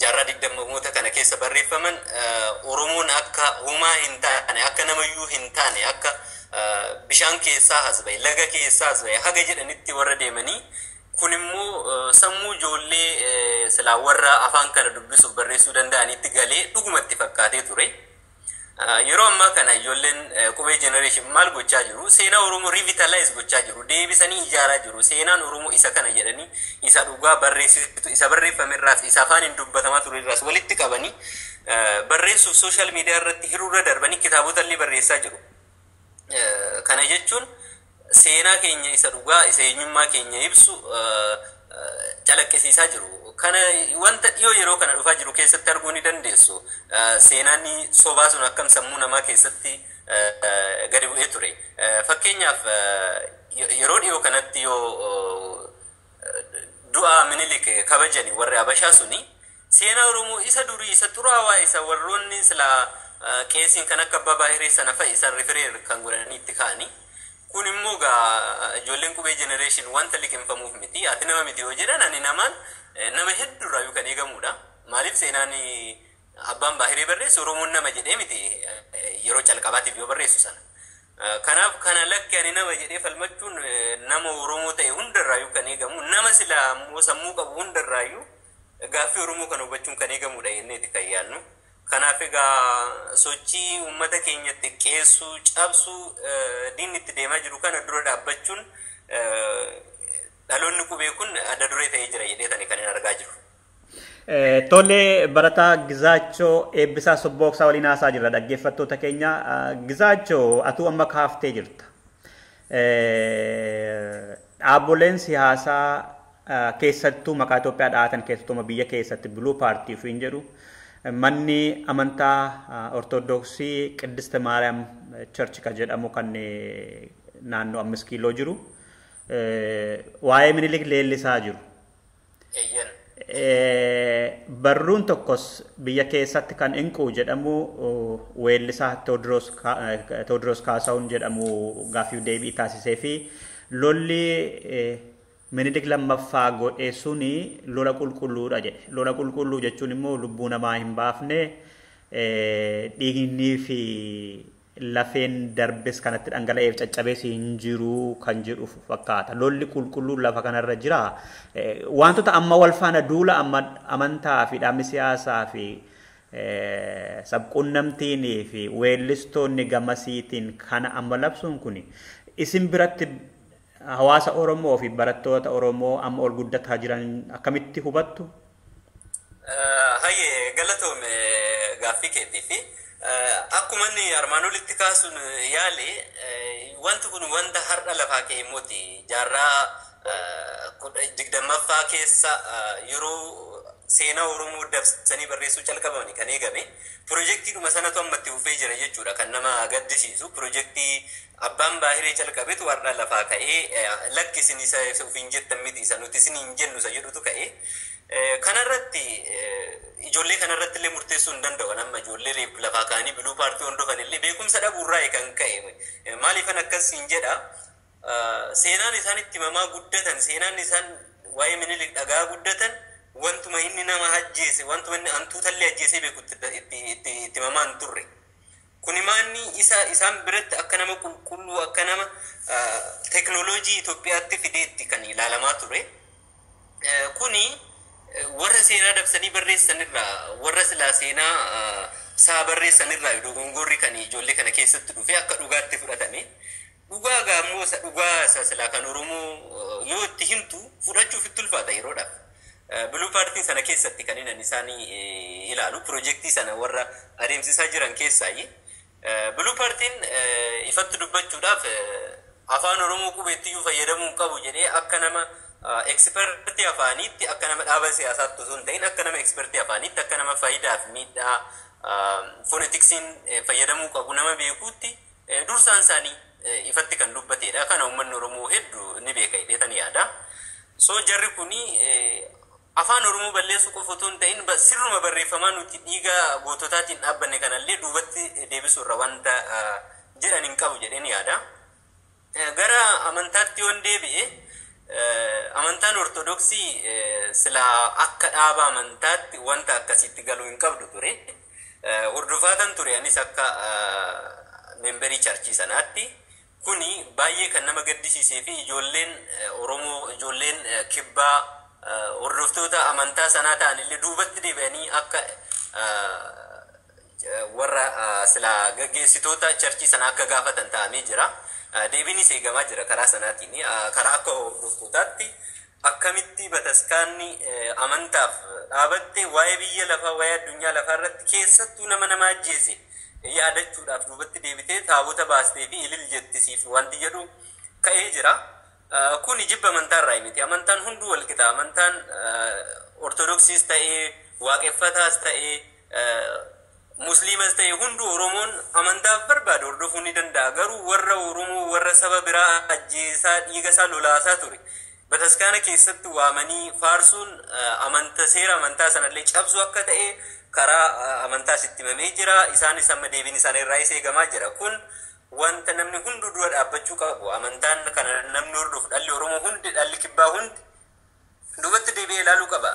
jaarraa digdammoota kana keessa barreeffaman Oromoon akka homaa hin taane akka namayyuu hin taane akka bishaan keessaa as ba'e laga keessaa as ba'e haga jedhanitti warra deemanii kun immoo sammuu ijoollee silaa warra afaan kana dubbisuuf barreessuu danda'anitti galee dhugumatti fakkaatee ture. Yeroo ammaa kana ijoolleen qubee generation maal gochaa jiru? Seenaa Oromoo revitalize gochaa jiru. Deebisanii ijaaraa jiru. Seenaan Oromoo isa kana jedhanii isa dhugaa barreessitu isa barreeffame irraas isa afaan hin dubbatamaa ture irraas walitti qabanii barreessuuf social media irratti hiruurra darbanii kitaabota illee barreessaa jiru. Kana jechuun seenaa keenya isa dhugaa isa eenyummaa keenya ibsu calaqqisiisaa jiru. Kana wanta dhiyoo yeroo kana dhufaa jiru keessatti arguu ni dandeessu. Seenaan sobaa sun akkam sammuu namaa keessatti gadi bu'ee ture. Fakkeenyaaf yeroo dhiyoo kanatti yoo du'a Minilik kabajani warri Habashaa suni seenaa Oromoo isa durii isa xuraawaa isa warroonni silaa qeesiin kan akka Abbaa Baahiree sana fa'i isaan rifireer kan godhanii itti ka'anii. Kun immoo gaa ijoolleen qubee generation wanta liqimfamuuf miti. Ati nama miti yoo jedhan ani namaan nama hedduurraa kan eegamudha. Maaliif seenaan abbaan Baahiree barreessu Oromoon nama jedhee miti yeroo calqabaatiif yoo barreessu sana. Kanaaf kana lakki ani nama jedhee falmachuun nama Oromoo ta'e hundarraayyuu kan eegamu nama silaa immoo sammuu qabu hundarraayyuu gaaffii Oromoo kana hubachuun kan eegamudha jenneeti kan yaadnu. Kanaaf egaa sochii uummata keenya xiqqeessuu, cabsuu, diinni itti deemaa jiru kana dura dhaabbachuun dhaloonni qubee kun adda duree ta'ee jira jedheetani kan hin argaa jiru. Tole barataa Gizaachoo Eebbisaa Sobbooksaa waliin haasaa jirra dhaggeeffattoota keenya. Gizaachoo atuu amma kaaftee jirta. Dhaabboleen siyaasaa keessattuu maqaa Itoophiyaa dhaatan keessattuu biyya keessatti Blue Party ofiin jedhu manni amantaa Ortodoksii Qiddist Maariyaam Church kan jedhamu kan naannoo 5 kiiloo jiru waa'ee Minilik leellisaa jiru. Barruun tokkos biyya keessatti kan Inquu jedhamu weellisaa Tewoodiroos Kaasahuun jedhamu gaaffii deebii taasisee fi lolli Minilik lammaffaa godhe suni lola qulqulluudha jedhe. Lola qulqulluu jechuun immoo lubbuu namaa hin baafne, dhiignii fi lafeen darbes kanatti dhangala'eef caccabees hin jiru kan jedhu fakkaata. Lolli qulqulluun lafa kanarra jira. Wantoota amma wal faana duula amma amantaa fi dhaabni siyaasaa fi sabquunnamtiin fi weellistoonni gamasiitiin kana amma labsuun kun isin biratti hawaasa Oromoo fi barattoota Oromoo amma ol guddataa jiran akkamitti hubattu? Hayyee, galatoome gaaffii keetii fi akkuma inni armaan olitti kaasuun yaale, wanti kun wanta har'a lafaa ka'e miti. Jaarraa 20ffaa keessa yeroo seenaa Oromoo dabsanii barreessuu calqabamani kan eegame. Pirojektiidhuma sanatu ammatti fufee jira jechuudha kan nama gaddisiisu. Pirojektii abbaan baahiree calqabetu har'a lafaa ka'ee, lakki isin isa ofiin jettan miti, isa nuti isin hin jennu isa jedhutu ka'e. Kanarratti ijoollee kanarratti illee murteessuu hin danda'u. Amma ijoollee lafaa ka'anii Blue Party hordofan illee beekumsa dhabuurraa kan ka'e. Maaliifan akkas hin jedha? Seenaan isaan itti himamaa guddatan, seenaan isaan waa'ee Minilik dhagaa guddatan, wantuma inni nama ajjeese, wantuma inni hantuutallee ajjeesee beeku itti himamaa hin turre. Kuni maanni isa isaan biratti akka nama qulqulluu, akka nama teeknooloojii Itoophiyaatti fideetti kan ilaalamaa ture. Kuni warra seenaa dabsanii barreessanirraa, warra silaa seenaa isaa barreessanirraa dogongorri kan ijoollee kana keessatti dhufe akka dhugaatti fudhatame. Dhugaa gaammoo isa dhugaa isa silaa kan Oromoo yoo itti himtu fudhachuuf itti ulfaata yeroodhaaf. Blue Partyn sana keessatti kan inni isaanii ilaalu pirojektii sana warra adeemsisaa jiran keessaayi. Blue Partyn ifatti dubbachuudhaaf afaan Oromoo qubeettiyyuu fayyadamuu hin qabu jedhee, akka nama ekspertii afaaniitti, akka nama dhaaba siyaasaatti osoo hin ta'in, akka nama ekspertii afaaniitti, akka nama faayidaa fi miidhaa phonetiksiin fayyadamuu qabu nama beekuutti dursaan isaanii ifatti kan dubbatedha. Kana uummanni Oromoo hedduu ni beeka jedheetan yaada. So jarri kuni afaan Oromoo balleessuu qofa otoo hin ta'in, sirruma barreeffamaa nuti dhiiga goototaatiin dhaabbanne kanallee duubatti deebisuu irra wanta jedhan hin qabu jedheen yaada. Gara amantaatti yoon deebi'e, amantaan Ortodoksii silaa akka dhaaba amantaatti wanta akkasitti galuu hin qabdu ture. Hordofaatan ture anis akka memberii churchii sanaatti. Kuni baay'ee kan nama gaddisiisee fi ijoolleen Oromoo, ijoolleen kibbaa hordoftoota amantaa sanaa ta'an illee duubatti deebi'anii akka warra silaa gaggeessitoota churchii sanaa akka gaafatan ta'amee jira. Deebiinis eegamaa jira karaa sanaatiin. Karaa akka hordoftootaatti akkamitti bataskaanni amantaaf dhaabatte waa'ee biyya lafaa, waa'ee addunyaa lafaa irratti, keessattuu nama nama ajjeese yaadachuudhaaf duubatti deebitee taabota baastee fi ilil jettisiif wanti jedhu ka'ee jira. Kuni jibba amantaa irraa miti. Amantaan hunduu wal qixa. Amantaan Ortodoksiis ta'ee, waaqeffataas ta'ee, Musliimas ta'e, hunduu Oromoon amantaaf barbaade hordofuu ni danda'a. Garuu warra Oromoo, warra saba biraa ajjeesaa, dhiiga isaa lolaasaa ture, bataskaana keessatti waamanii faarsuun amanta seera amantaa sanallee cabsuu akka ta'e karaa amantaa sitti himamee jira. Isaanis amma deebiin isaanii irraa eegamaa jira. Kun wanta namni hunduu dura dhaabbachuu qabu. Amantaan kana namni hordofu, dhalli Oromoo hundi, dhalli kibbaa hundi duubatti deebi'ee ilaaluu qaba.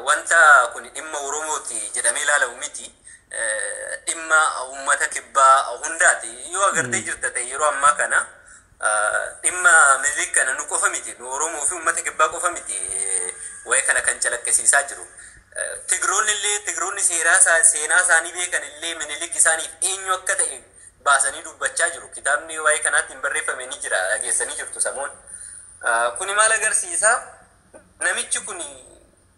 Wanta kun dhimma Oromooti jedhamee ilaalamu miti. Dhimma uummata kibbaa hundaati. Yoo agartee jirta ta'e, yeroo ammaa kana dhimma Minilik kana nu qofa miti. Nu Oromoo fi uummata kibbaa qofa miti waa'ee kana kan calaqqisiisaa jiru. Tigiroonni illee, Tigiroonni seeraa seenaa isaanii beekan illee Minilik isaaniif eenyu akka ta'e baasanii dubbachaa jiru. Kitaabni waa'ee kanaatti hin barreeffame ni jira, dhageessanii jirtu samoon. Kuni maal agarsiisa? Namichi kun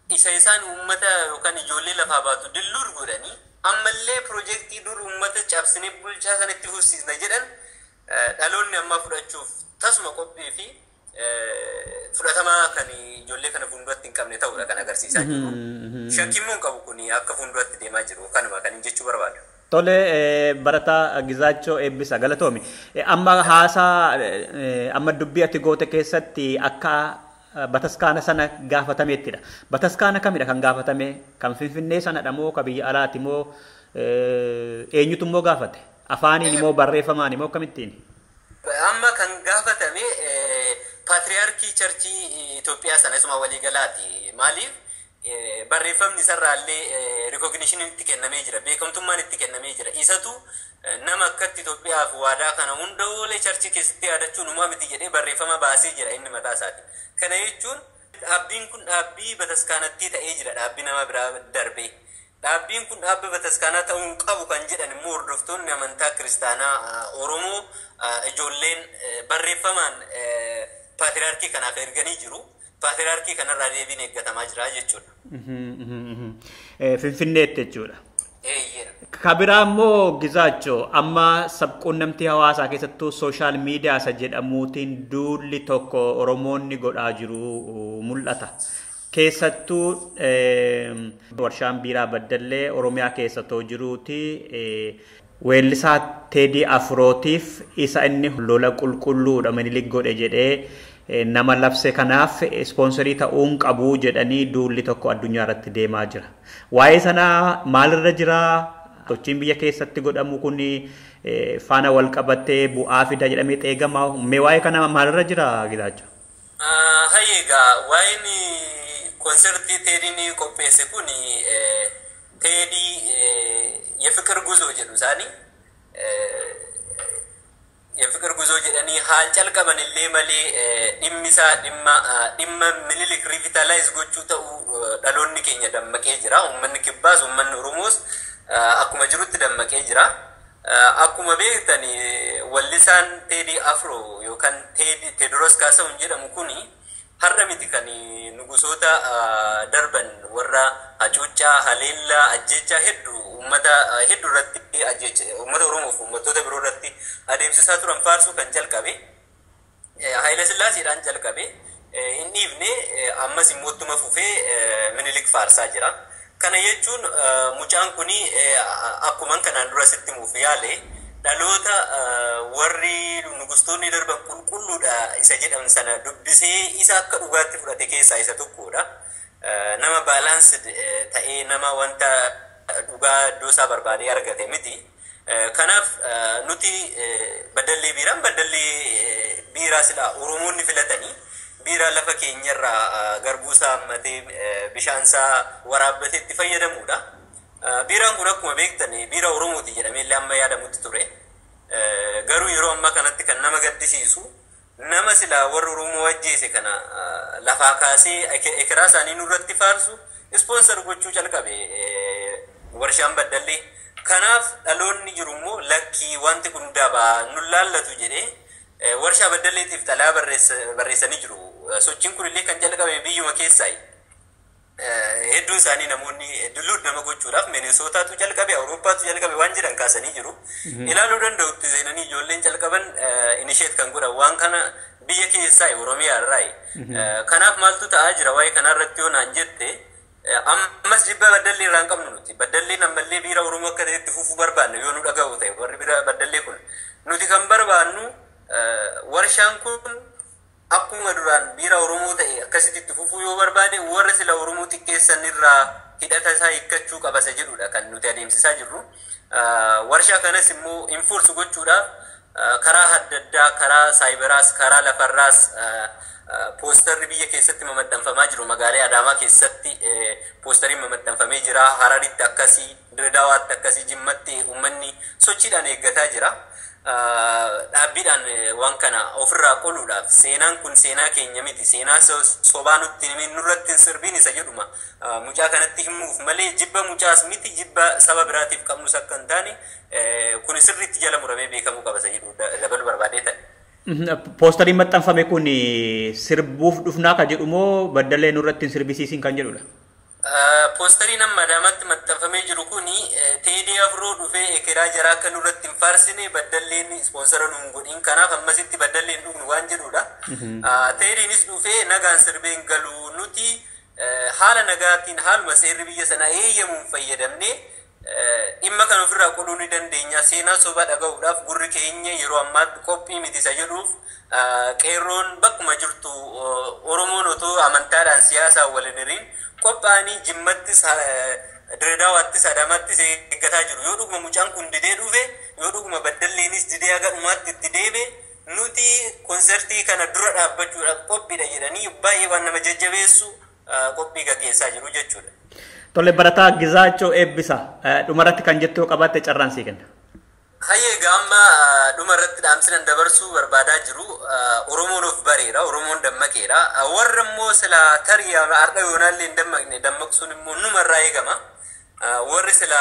isa isaan uummata yookaan ijoollee lafaa baatu dilluur godhanii ammallee pirojektii dur uummata cabsinee bulchaa sanatti fufsiisna jedhan dhaloonni ammaa fudhachuuf tasuma qophii fi fudhatamaa kan ijoollee kana fuulduratti hin qabne ta'uudha kan agarsiisaa jiru. Shakkiimmoo hin qabu, kun akka fuulduratti deemaa jiru kanuma kan jechuu barbaadu. Tole, barataa Gizaachoo Eebbisa, galatoomi. Amma haasaa amma dubbii ati goote keessatti akka bataskaana sana gaafatameettidha. Bataskaana kamidha kan gaafatame? Kan Finfinnee sanadha moo ka biyya alaati moo eenyutu immoo gaafate? Afaaniin immoo barreeffamaan immoo akkamittiin? Amma kan gaafatame Paatriyaarkii churchii Itoophiyaa sana isuma waliigalaati. Maaliif barreeffamni isarraallee rikognishiniin itti kennamee jira, beekamtummaan itti kennamee jira. Isatu nama akkatti Itoophiyaaf waadaa kana hunda oolee churchii keessatti yaadachuun uumaa miti jedhee barreeffama baasee jira inni mataa isaati. Kana jechuun dhaabbiin kun dhaabbii bataskaanattii ta'ee jira, dhaabbii nama biraa darbee. Dhaabbiin kun dhaabbii bataskaanaa ta'uu qabu kan jedhan immoo hordoftoonni amantaa kiristaanaa Oromoo ijoolleen barreeffamaan paatriyaarkii kanaaf erganii jiru. Paatriyaarkii kanarraa deebiin eeggatamaa jira jechuudha. Finfinneetti jechuudha. Kabiraa immoo Gizaachoo amma sabquunnamtii hawaasaa keessattuu sooshaal miidiyaa isa jedhamuutiin duulli tokko Oromoonni godhaa jiru mul'ata. Keessattuu warshaan biiraa Baddallee Oromiyaa keessattuu jiruuti weellisaa Teedii Afrootiif isa inni lola qulqulluudha Minilik godhe jedhee nama labse kanaaf ispoonsarii ta'uun qabu jedhanii duulli tokko addunyaa irratti deemaa jira. Waa'ee sanaa maalirra jiraa? Sochiin biyya keessatti godhamu kun faana wal qabatee bu'aa fida jedhamee eegama. Mee waa'ee kana maalirra jira Gizaachoo? Hayyeegaa waa'een konsertii Teediin qopheesse kun Teedii የፍቅር ጉዞ jedhu isaanii የፍቅር ጉዞ jedhanii haa calqaban illee malee dhimmi isaa dhimma Minilik revitalize gochuu ta'uu dhaloonni keenya dammaqee jira. Uummanni kibbaas uummanni Oromoos akkuma jirutti dammaqee jira. Akkuma beektan wallisaan Teedii Afro yookaan Teediroos Kaasahuun jedhamu kuni har'a miti kan nugusoota darban warra hacuuccaa, haleellaa, ajjechaa hedduu uummata hedduu irratti uummata Oromoof uummattoota biroo irratti adeemsisaa turan faarsuu kan jalqabe. Haayila Sillaaseedhaan jalqabe. Inni dhiifne ammas immoo ittuma fufee Minilik faarsaa jira. Kana jechuun mucaan kuni akkuma kanaan dura sitti himuuf yaale dhaloota warri nugustoonni darban qulqulluudha isa jedhaman sana dubbisee isa akka dhugaatti fudhate keessaa isa tokkodha. Nama baalaansii ta'ee nama wanta dhugaa iddoo isaa barbaadee argate miti. Kanaaf nuti Baddallee biiraan Baddallee biiraa silaa Oromoonni filatanii biiraa lafa keenyarraa garbuusaa hammatee bishaansaa waraabbatee itti fayyadamuudha. Biiraan kun akkuma beektan biira Oromooti jedhamee illee amma yaadamutti ture. Garuu yeroo ammaa kanatti kan nama gaddisiisu nama silaa warra Oromoo ajjeese kana lafaa kaasee ekeraa isaanii nurratti faarsu ispoonsar gochuu calqabe warshaan Baddallee. Kanaaf dhaloonni jiru immoo lakkii wanti kun dabaa nu laallatu jedhee warshaa Baddalleetiif xalayaa barreessanii jiru. Sochiin kun illee kan jalqabe biyyuma keessaayi. Hedduun isaanii namoonni dulluun nama gochuudhaaf Minisootaatu jalqabe, Awurooppaatu jalqabe waan jedhan kaasanii jiru. Ilaaluu danda'utti seenanii ijoolleen jalqaban inisheet kan godhan waan kana biyya keessaa Oromiyaa irraayi. Kanaaf maaltu ta'aa jira waa'ee kanarratti yoo naan jette ammas jibba Baddallee irraa hin qabnu nuti. Baddalleen ammallee biira Oromoo akka ta'etti fufuu barbaanna yoo nu dhaga'u ta'e warri biira Baddallee kun. Nuti kan barbaannu warshaan kun akkuma duraan biira Oromoo ta'e akkasitti itti fufuu yoo barbaade warra sila Oromoo xiqqeessan irraa hidhata isaa hiikkachuu qaba isa jedhudha kan nuti adeemsisaa jirru. Warshaa kanas immoo enforce gochuudhaaf karaa adda addaa karaa saayiberaas karaa lafarraas poosterri biyya keessatti mamaxxanfamaa jiru magaalaa Adaamaa keessatti poosteriin mamaxxanfamee jira. Hararitti akkasii, Dirredaawaatti akkasii, Jimmatti uummanni sochiidhaan eeggataa jira. Dhaabbiidhaan waan kana ofirraa qoluudhaaf seenaan kun seenaa keenya miti seenaa sobaa nutti himin nurratti hin sirbiin isa jedhuma mucaa kanatti himuuf malee jibba mucaas miti jibba saba biraatiif qabnus akka hin taane kun sirriitti jala muramee beekamuu qaba isa jedhu dabaluu barbaadee ta'e. Poosteriin maxxanfame kun sirbuuf dhufnaa kan jedhu moo Baddallee nurratti hin sirbisiisin kan jedhudha? Poosteriin amma Adaamaatti maxxanfamee jiru kun Teedii Afroo dhufee ekeraa jaraa akka nurratti hin faarsine Baddalleen ispoonsara nu hin godhin kanaaf ammasitti Baddalleen dhugnu waan jedhudha. Teediinis dhufee nagaan sirbee hin galu nuti haala nagaatiin haaluma seerri biyya sanaa eeyyamuun fayyadamnee dhimma kana ofirraa qoluu ni dandeenya. Seenaa sobaa dhaga'uudhaaf gurri keenya yeroo ammaatti qophii miti isa jedhuuf qeerroon bakkuma jirtu Oromoon otoo amantaadhaan siyaasaan wal hin hiriin qophaa'anii Jimmattis Dirredaawaattis Adaamaattis eeggataa jiru. Yoo dhuguma mucaan kun didee dhufe yoo dhuguma Baddalleenis didee haga dhumaatti itti deebe Nuti konsertii kana dura dhaabbachuudhaaf qophiidha jedhanii baay'ee waan nama jajjabeessu qophii gaggeessaa jiru jechuudha. Tole, barataa Gizaachoo Eebbisa, dhumarratti kan jettu yoo qabaatte carraan sii kenna. Hayyee, amma dhumarratti dhaamsinan dabarsuu barbaadaa jiru, Oromoon of bareera, Oromoon dammaqeera. Warra immoo sila tarii har'a yoonaallee hin dammaqne dammaqsuun immoo numarraa eegama. Warri sila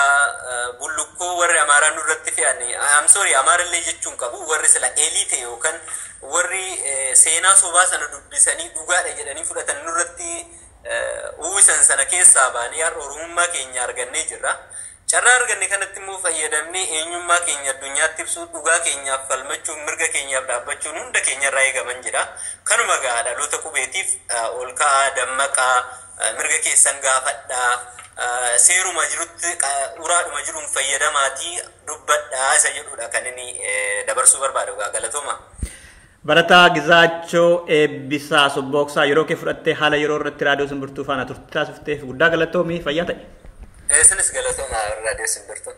bullukkoo warri Amaaraa nurratti fe'an, I'm sorry, Amaarallee jechuun qabu, warri sila elite yookaan warri seenaa sobaa sana dubbisanii dhugaadha jedhanii fudhatan nurratti uwwisan sana keessaa baanee har'a Oromummaa keenya argannee jirra. Carraa arganne kanatti immoo fayyadamnee eenyummaa keenya addunyaatti ibsuu, dhugaa keenyaaf falmachuun, mirga keenyaaf dhaabbachuun hunda keenyarraa eegaman jira. Kanuma gaa dhaloota qubeetiif ol ka'aa, dammaqaa, mirga keessan gaafadhaa, seeruma jirutti uraadhuma jiruun fayyadamaatii dubbadhaa isa jedhudha kan inni dabarsuu barbaadu. Gaa galatooma. Barataa Gizaachoo Eebbisaa Sobbooksaa, yeroo kee fudhattee haala yeroo irratti Raadiyoo Simbirtuu faana turtii taasifteef guddaa galatoomii, fayyaa ta'e. Isinis galatooma, Raadiyoo Simbirtuu.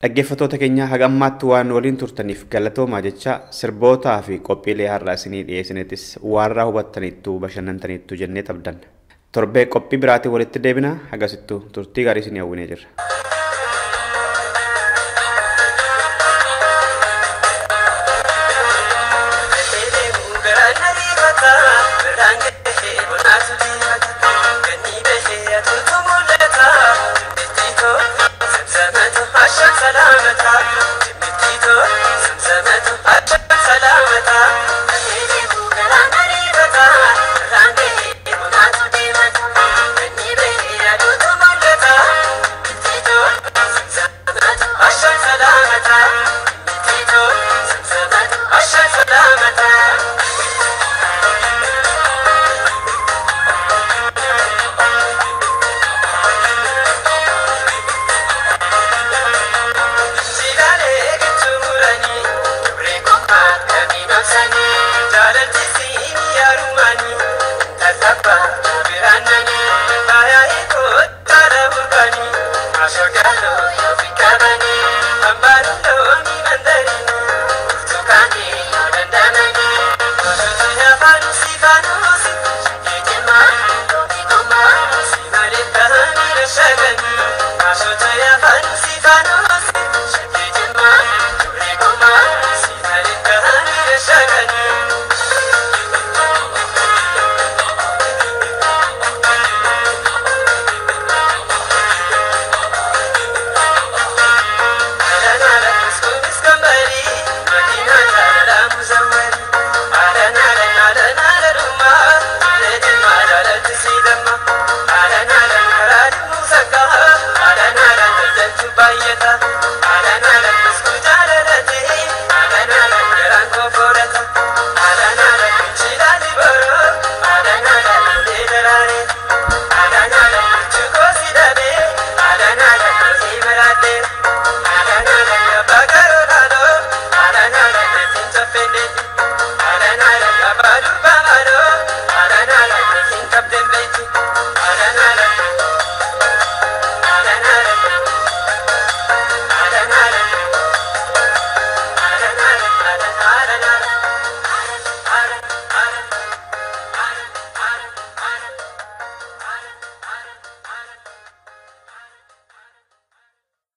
Dhaggeeffattoota keenya, haga ammaatti waan waliin turtaniif galatoomaa jecha, sirbootaa fi qophiilee har'a isinii dhiyeessinetis waarraa hubattaniittu, bashannantaniittu jennee tabdanna. Torbee qophii biraatiin walitti deebina. Hagasittuu turtii gaarii isinii hawwinee jirra.